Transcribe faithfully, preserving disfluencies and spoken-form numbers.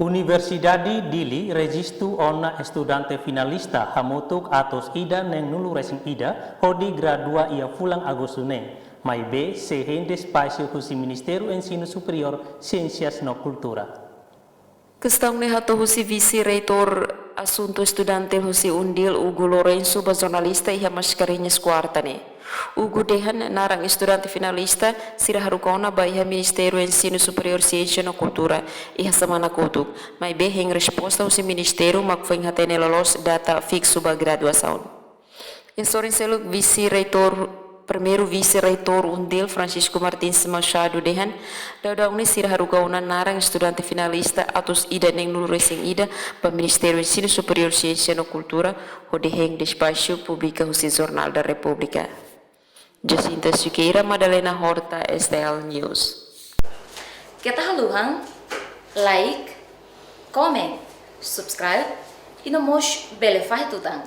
Universidade Dili rejistu ona estudante finalista hamutuk atus ida neen-nulu resin ida hodi gradua iha fulan Agostu ne'e, maibé sei hein despaxu husi Ministériu Ensinu Superiór, Siénsias no Kultura. Kestaun ne'e hato'o husi Vise-Reitór Asuntu Estudantil husi UNDIL, Hugo Lourenço, ba jornalista iha Mascarenhas, kuarta ne'e. Hugo dehan naran estudante finalista sira haruka ona ba iha Ministériu Ensinu Superiór, Siénsia no Kultura iha semana kotuk, maibé hein resposta husi ministériu mak foin hatene loloos data fiksu ba graduasaun. Iha sorin seluk, Vise-Reitór, Primeiru Vise-Reitór UNDIL, Francisco Martins Machado, dehan daudaun ne'e sira haruka ona naran estudante finalista atus ida neen-nulu resin ida ba Ministériu Ensinu Superiór, Siénsia no Kultura hodi hein despaxu publika husi Jornál da Repúblika. Jacinta Siqueira, Madalena Horta, S T L News. Keta haluha like, comment, subscribe i no mós bele fahe tutan.